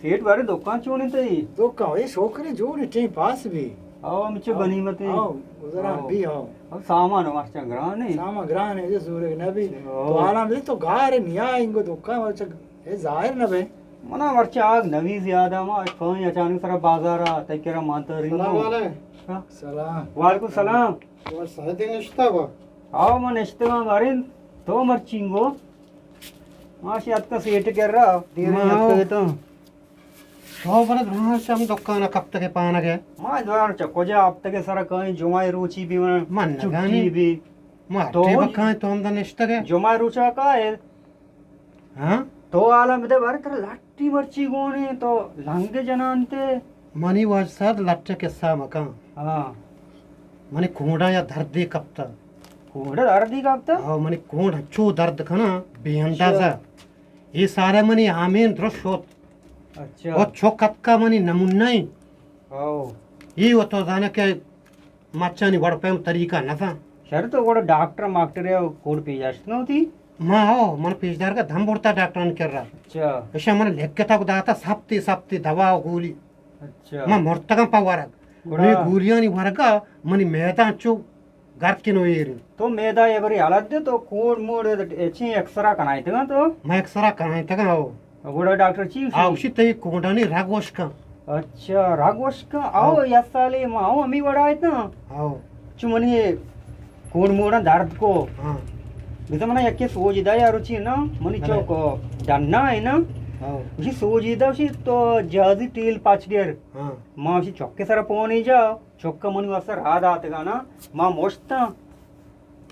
سیٹھ بارے دکان چون انت ای؟ دکان اے شوکریں جوڑ ٹیم پاس بی۔ او ہم چہ او، بنی متے۔ او گزران او۔ B O. اب سامان مرچاں گران ہے۔ سامان گران ہے، جو زورگ نہ بی۔ او۔ تو حالا بی تو گار نیا انگو دکان مرچاں اے ظاہر نہ بے۔ منا مرچاں آگ نوی زیادہ ما کوئی اچانک سرا بازار آ تکرا مانتا رہی۔ سلام علیکم۔ ہاں۔ سلام۔ وعلیکم سلام۔ اور ساعت نشتا با۔ او ما نشتا بارین تو مرچینگو۔ ماشی اتکا سیٹ کر رہا، دیر ما اتکا تو۔ تو بلد روان چم دکان کپتگے پانگے۔ ما دوان چ کجا ہفتگے سر کائیں جمعہ روچی بی من من چھٹی نگانی۔ بی۔ ما تو ٹی بکائیں تو ہم نشتگے۔ جمعہ روچا کا ہے؟ ہاں؟ تو عالم دے بار تر لٹی مرچی گونے تو لنگ جنان تے۔ منی واج ساد لٹے قصہ مکان۔ ہاں۔ منی کونڈا یا دردی کپتا۔ کونڈا دردی کپتا؟ ہاں، منی کونڈ چو درد کنا بے اندازہ۔ اچھا۔ اے سارے منی آمین درست شوت۔ اچھا۔ او چوک اتکا منی نمونہ ایں۔ او۔ اے و تو زانے کہ مچانی وڑ پیم طریقہ نہ تھا۔ شر تو گوڑا ڈاکٹر ماکٹر یا کوڑ پیش داشت نہ ہوتی؟ ما او، من پیش دار کا دم برتا ڈاکٹران کر رہا۔ اچھا۔ اشا من لکھتا کو داتا سپتی سپتی دوا و گولی۔ اچھا۔ ما مرتگم پا ورگ۔ گڑا اے گولیانی ورگا منی میدان چو گرد کنو ایر۔ تو میدا اے بری حالت دے تو کوڑ موڑ چی ایکسرا کنائیتگا تو؟ ما ایکسرا کنائیتگا او۔ گڑا ڈاکٹر چی گوشی؟ آ گوشی تئی کونڈانی رگ وشکا۔ اچھا، رگ وشکا۔ او۔ یا سالے ما او ہمی وڑا ایتنا۔ او۔ چو منی کوڑ موڑا درد کو۔ ہاں۔ بزا منا یکی سوج دا یارو چی نا، منی چوک ڈنا ہے نا۔ او۔ گوشی سوج دا گوشی تو جہازی ٹیل پاچ گر۔ ہاں۔ ما گوشی چوک کے سر پونی جا۔ چک منی واسطہ راہ داتگا نا، ما مشتاں۔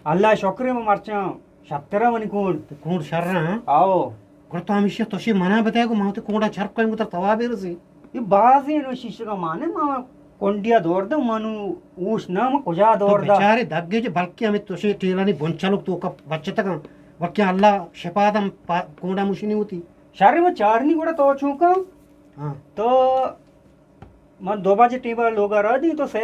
اللہ شکر ہے، ما مرچاں شترا منی کونڈ۔ کونڈ شر ہاں؟ آؤ۔ گڑا تو ہمیشی توشی منا بدے گو، ما تے کونڈا چرپ کن گو تر توابے رسی۔ یہ بازی نو شیشگا مانے، ما کنڈیا دور دو، منو اوش نا، ما کجا تو دور دا۔ بیچارے دگے جے، بلکہ ہمیں توشی ٹیلانی بنچلوک تو کا بچتگا، بلکہ اللہ شفا دم پا-، کونڈا مشینی ہوتی۔ شر ما چارنی گڑا تو چونکا؟ ہاں۔ تو من دو بجے ٹیم ءَ لوگ ءَ را دیں تو سے،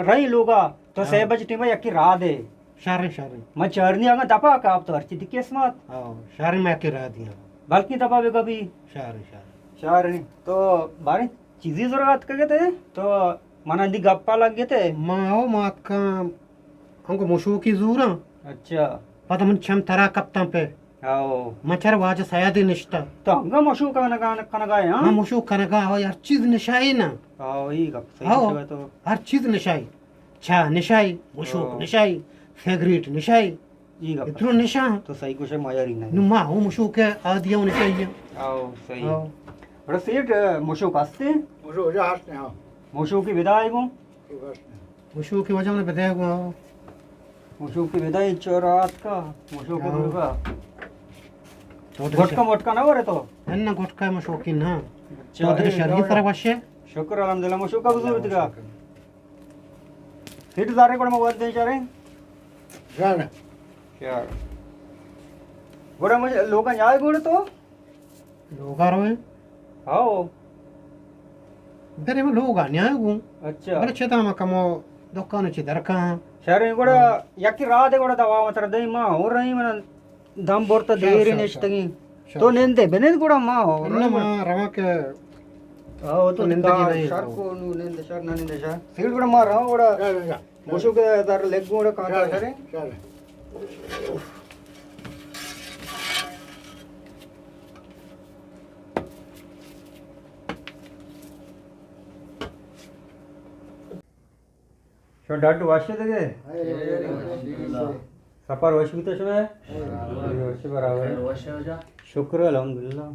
رہی لوگ ءَ تو سے ہاں۔ بجے ٹیم ءَ یکی راہ دے۔ شاریں، شاریں۔ من چارنی اگاں دپا کاپ تو ہرچی دی قسمت۔ ہاں، شاریں میں یکی راہ دیاں۔ بلکیں دپا بے کبھی۔ شاریں، شاریں۔ شاریں۔ تو باریں چیزی ضرورت کگے تے تو من اندی گپا لگ گئے تے۔ ما ہو مات کا انگو مشوکی زوراں۔ اچھا۔ پدا من چم ترا کپتاں پہ۔ آؤ۔ من چر واجہ سیادی نشتہ۔ تو انگا مشوک کنگا، کنگا ہے، ہاں؟ من مشوک کنگا، ہو، ہر چیز نشائی نا۔ آؤ، ای گپ صحیح ہو۔ تو۔ ہر چیز نشائی۔ چاہ نشائی، مشوک آؤ۔ نشائی، سگریٹ نشائی۔ ای گپ۔ اترو نشا۔ تو صحیح گوشے ما یاری نہیں۔ نو ما ہو مشوک آدیا نشائی۔ آؤ، صحیح۔ آؤ۔ بڑا سیٹ، مشوک ہستے؟ مشوک جا ہستے، ہاں۔ مشوکی بدائے گو؟ مشوکی وجہ نے بدے گو۔ مشوکی بدائے چور آت کا، مشوکی ہاں۔ برگا۔ تو گٹکا مٹکا نہ ورے تو؟ نہ، نہ، گٹکا مشوکی نہ۔ اچھا، تو در اے شرگی جوڑا۔ سر وشے؟ شکر الحمدللہ، مشوکا بزور تگا۔ ہٹ زارے گڑا مواد دیں چارے؟ جان۔ یار۔ گڑا مجھے لوگا جائے گڑا تو؟ لوگا روئے؟ ہاؤ۔ برے من لوگا نیائے گوں۔ اچھا۔ بلے چدا ما کمو دکان چی درکاں۔ شریں گڑا ہاں۔ یکی راہ دے گڑا دوا متر دے ما ہو رہی من دم برتا شر، دیر شر، نشتگی۔ شر۔ تو نندے بنند گڑا ما ہو نہ، رہی ما رواں کہ ہاؤ تو نندگی کار نہیں شر ہو۔ کو نو نند شر نہ نند شر۔ سیڑ گڑا ما رہا گڑا۔ جا، جا، جا۔ مشوک ءَ در لگوں اڑا کانٹا کریں۔ چل۔ شما ڈاڈ واشے دگے؟ سفر وش بیتا شما؟ وش برابر۔ شکر الحمدللہ۔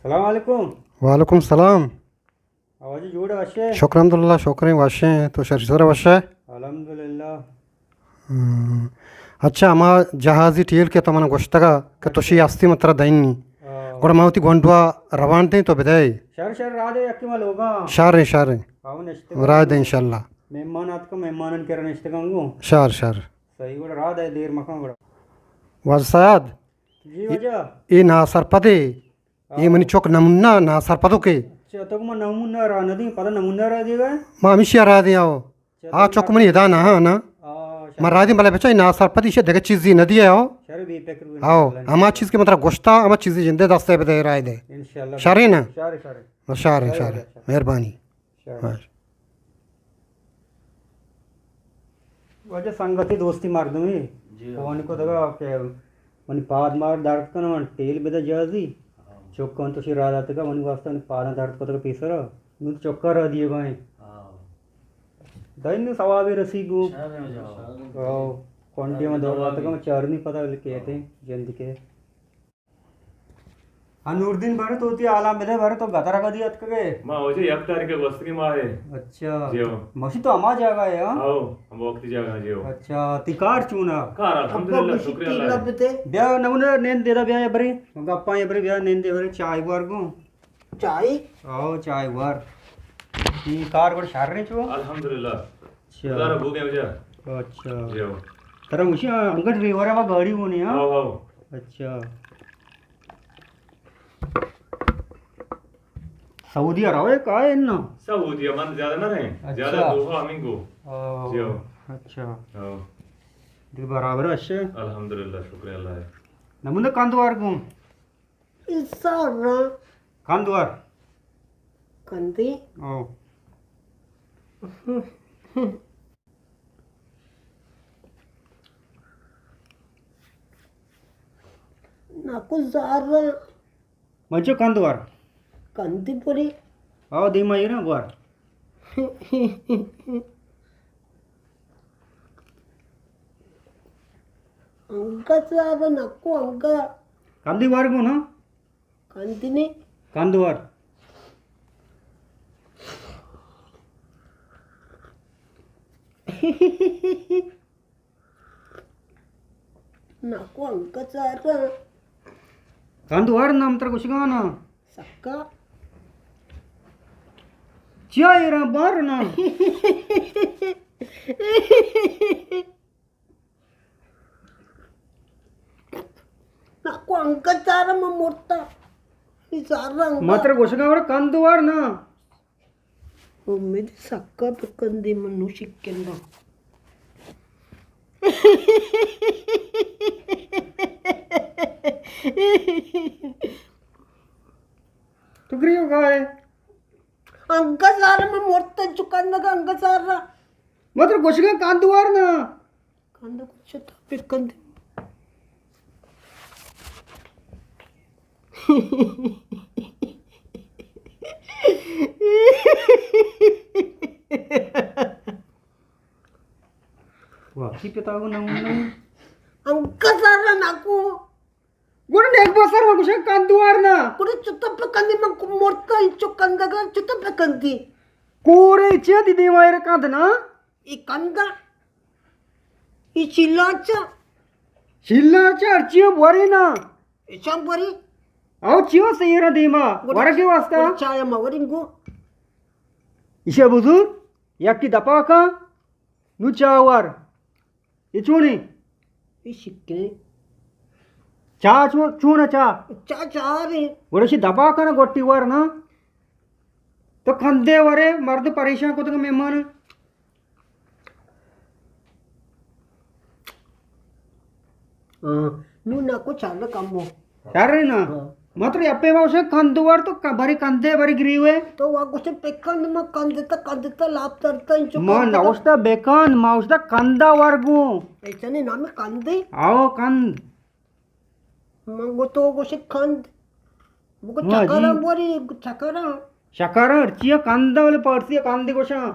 سلام علیکم۔ وعلیکم سلام۔ آواجی جوڑ وشے؟ شکر الحمدللہ، شکریں وشیں، تو شر سر وشے؟ الحمدللہ۔ ہم۔ اچھا، ہما جہازی ٹیل کہ تو من گوشتگا کہ تو شی ہستی من ترا دئینی۔ ہاں۔ گڑا ما وتی گونڈوا روان دیں تو بدئے۔ شر، شر، راہ دے یکی ما لوگاں۔ شر، شر۔ آؤ نشتے۔ راہ دے انشاءاللہ۔ مہمان آتکا، مہمانان کرا نشتگاں گوں۔ شر، شر۔ صحیح، گڑا راہ دے دیر مکان گڑا۔ واجہ سیاد۔ جی واجہ۔ اے ناسرپدے۔ اے منی چک نمونہ ناسرپدوکے۔ اچھا، تو ما نمونہ را ندی، پدا نمونہ را دیگا؟ ما ہمیشی را دیاں۔ اچھا، آ تو چک منی ادا نہ ہاں نا۔ آ، من راہ دیں، بلے بچا، ناسرپدی شے دگہ چیزی نہ دیے ہو۔ شر، بے فکر بو، ہاؤ، انشاءاللہ۔ ہما چیز کہ من ترا گوشتا، ہما چیزی جندے دستے بدے راہ دے۔ انشاءاللہ۔ شرے نا؟ شر، شر۔ شر، شر۔ شر، شر۔ مہربانی۔ شر۔ ہاں۔ واجہ سنگتی دوستی مردمی۔ جی ہاں۔ فون کو دگا کہ منی پاد مار درد کنو، من تیل بدہ جہازی۔ ہاں۔ چکان تو شی راہ داتگا، منی واسطہ منی پاداں درد کتگا پیسرا۔ نو تو چکا راہ دیے گائیں۔ ہاں۔ دین ثوابے رسی گو۔ شر، شر۔ او، کونڈی من دور داتگا، من چارنی پتہ کہتے ہیں، جند کے۔ ہاں نوردین، بارے تو وتی حالاں بدے، بارے تو گترا کدی اتکگے؟ ما واجہ یک تاریخ گوستگیں ماہ ہے۔ اچھا۔ جی ہو۔ ماشی تو ہما جاگہ ہے، ہاں؟ ہاؤ، ہم وقتی جاگہ ہیں، جی ہو۔ اچھا، تی کار چونا؟ کار الحمدللہ، شکر اللہ۔ بیا نمونہ نین دے دا، بیا یا بری، گپاں یا بری، بیا نین دے بری، چائے بار گوں۔ چائے؟ ہاؤ، چائے بار۔ تی کار گڑ شر رہے چو؟ الحمدللہ۔ اچھا۔ خدا را بوگے وجہ۔ اچھا۔ جی ہو۔ ترا مشی انگت ڈرائیور ہے، گاڑی کونی، ہاں؟ How, how. اچھا۔ سعودی عرب ہے، کہا ہے نا؟ سعودی من زیادہ نہ رہے۔ اچھا۔ زیادہ دوحہ ہمیں کو۔ او۔ جی ہو۔ اچھا۔ ہاؤ۔ دیکھ برابر ہے، اچھا۔ الحمدللہ، شکر اللہ ہے۔ نمونہ کندوار کو۔ انسان را۔ کندوار۔ کندی۔ او۔ ناکو زار۔ منچو کندوار۔ کندی پوری۔ آو دیما ایرا گوار۔ انگا زار ناکو انگا۔ کندی وار گو نا؟ کندی نے۔ کندوار۔ ناکو انگت زارا۔ کندوار نام تر گوشگانا۔ سکا۔ چیا ایرا بار نا؟ ناکو انگت زارا من مرتا۔ ای زارا انگت۔ ما تر گوشگا ورا کندوار نا۔ امید سکا پہ کندی من نو شکندا۔ تو گریو گائے۔ انگا زارا من مرتا چکندگا انگا زارا۔ متر گوشگا کندوار نا۔ کند کچھ تا پہ کند۔ واقعی پتا کو نمونہ۔ انگا زارا ناکو۔ گڑا نیک بسر من گوشاں کندوار نا۔ گڑا چتو پہ کندی من کو مرتا انچو کندگا چتو پہ کندی۔ کورے چیا دی دیما ایر کند نا؟ ای کندا۔ ای چیلانچا۔ چیلانچا ہرچی بوری نا۔ ایشان بوری۔ او چیو سیرا دیما۔ گڑا ورگے واسطہ۔ گڑا چایا ما ورنگو۔ ایشا بزور۔ یکی دپا کا۔ نو چاوار۔ اے چونیں؟ اے شکیں۔ چا چون، چون چا؟ چا چاریں۔ گڑا شی دبا کنا گوٹی وار نا۔ تو کندے ورے مرد پریشان کتگ مہمان۔ ہاں، نو ناکو چار کم ہو۔ شر نا۔ ہاں۔ ما تو اپے ما گوشے کند ور تو ک-، بری کندے بری گریوے۔ تو وا گوشے پکند ما کندتا کندتا لاپ ترتا انچو ما کندتا۔ نوشتا بکند، ما گوشتا کندا ور گو۔ ایچنی نام کندے؟ آو کند۔ ما گو تو گوشے کند۔ بگو ہاں جی۔ چکرم بوری، چکرم۔ شکر ہرچی کند، بلے پارسی کندے گوشاں۔